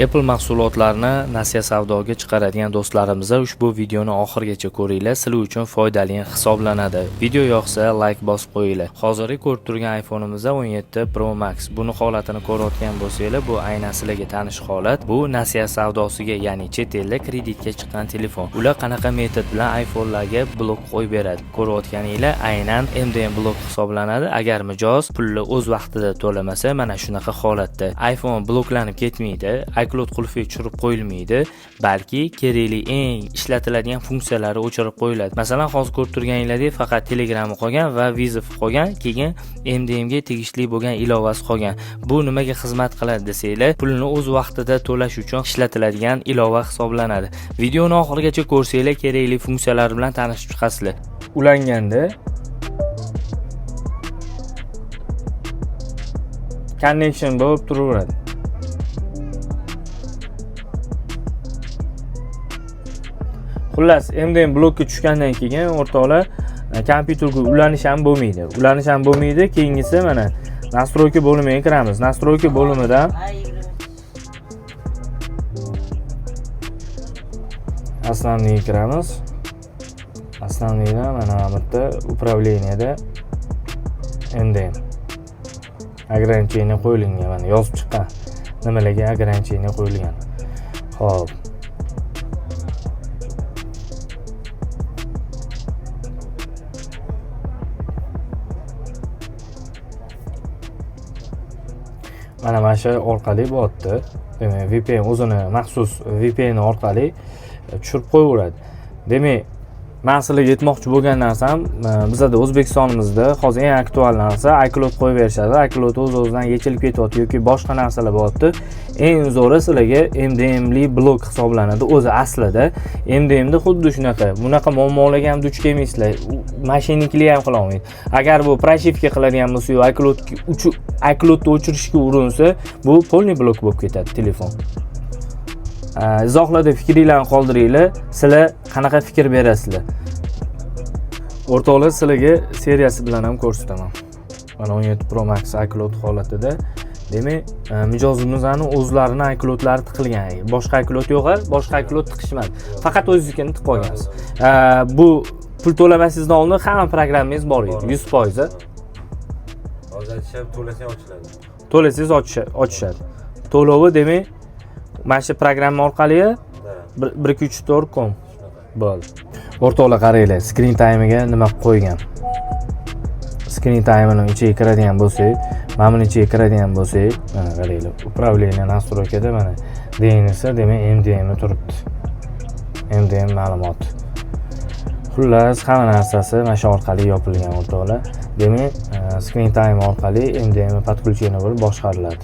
Apple mahsulotlarini nasiya savdoga chiqaradigan do'stlarimiz ushbu videoni oxirigacha ko'ringlar, sizlar uchun foydali hisoblanadi. Video yoqsa like bosib qo'yinglar. Hozirgi ko'rib turgan iPhone'imiz 17 Pro Max. Buni holatini ko'rayotgan bo'lsanglar, bu aynan sizlarga tanish holat. Bu nasiya savdosiga, ya'ni chet elda kreditga chiqqan telefon. Ular qanaqa metod bilan iPhone'larga blok qo'yib beradi? Ko'rayotganinglar aynan MDM blok hisoblanadi. Agar mijoz pulni o'z vaqtida to'lamasa, mana shunaqa holatda iPhone bloklanib ketmaydi, iCloud qulfi tushirib qo'yilmaydi, balki kerakli eng ishlatiladigan funksiyalari o'chirib qo'yiladi. Masalan, hozir ko'rib turganinglardek faqat Telegram qolgan va Vizov qolgan, keyin MDM ga tegishli bo'lgan ilovasi qolgan. Bu nimaga xizmat qiladi desanglar, pulni o'z vaqtida to'lash uchun ishlatiladigan ilova hisoblanadi. Videoni oxirigacha ko'rsanglar, kerakli funksiyalar bilan tanishib chiqasizlar. Ulanganda connection bo'lib turaveradi. Xullas, MDM blokka tushgandan keyin o'rtoqlar, kompyuterga ulanish ham bo'lmaydi. Ulanish ham bo'lmaydi. Keyingisi mana настройка bo'limiga kiramiz. Настройка bo'limidan основные kiramiz. Основныйdan mana bu yerda управлениеda MDM ограничение qo'yilgan, mana yozib chiqqan. Nimalarga ограничение qo'yilgan. Xo'p. Mana shu orqali bo'lyapti. Demak, VPN o'zini maxsus VPN orqali tushirib qo'yaveradi. Demak, man sizlarga aytmoqchi bo'lgan narsam, bizada O'zbekistonimizda hozir eng aktual narsa iCloud qo'yib berishadi. iCloud o'z-o'zidan yechilib ketyapti yoki boshqa narsalar bo'lyapti. Eng zo'ri sizlarga MDMli blok hisoblanadi. O'zi aslida MDMda xuddi shunaqa. Bunaqa muammolarga ham duch kelmaysizlar. Мошенник lik ham qila olmaydi. Agar bu прошивка qiladigan bo'lsa, iCloudni o'chirishga urinsa, bu полный blok bo'lib ketadi telefon. Izohlarda fikringlarni qoldiringlar. Sizlar qanaqa fikr berasizlar? O'rtoqlar, sizlarga seriyasi bilan ham ko'rsataman. Mana 17 Pro Max iCloud holatida. Demak, mijozimizni o'zlarini iCloudlari tiqilgan. Boshqa iCloud yo'q, boshqa iCloud tiqishmadi. Faqat o'zingiznikini tiqib olgansiz. Bu pul to'lamasingizdan oldin hamma programmangiz bor edi, 100%. Hozir aytishadi, to'lasang ochiladi. To'lasangiz ochishadi. To'lovi demak, mana shu programma orqali 1 2 3 4 com bo'ldi. O'rtoqlar qaranglar, screen time'iga nima qilib qo'ygan. Screen time'ini ichiga kiradigan bo'lsak, mana buni ichiga kiradigan bo'lsak, mana qaranglar, управление настройкада mana DNS, demak MDM turibdi. MDM ma'lumoti. Xullas, hamma narsasi mana shu orqali yopilgan o'rtoqlar. Demak, screen time orqali MDM подключение bo'lib boshqariladi.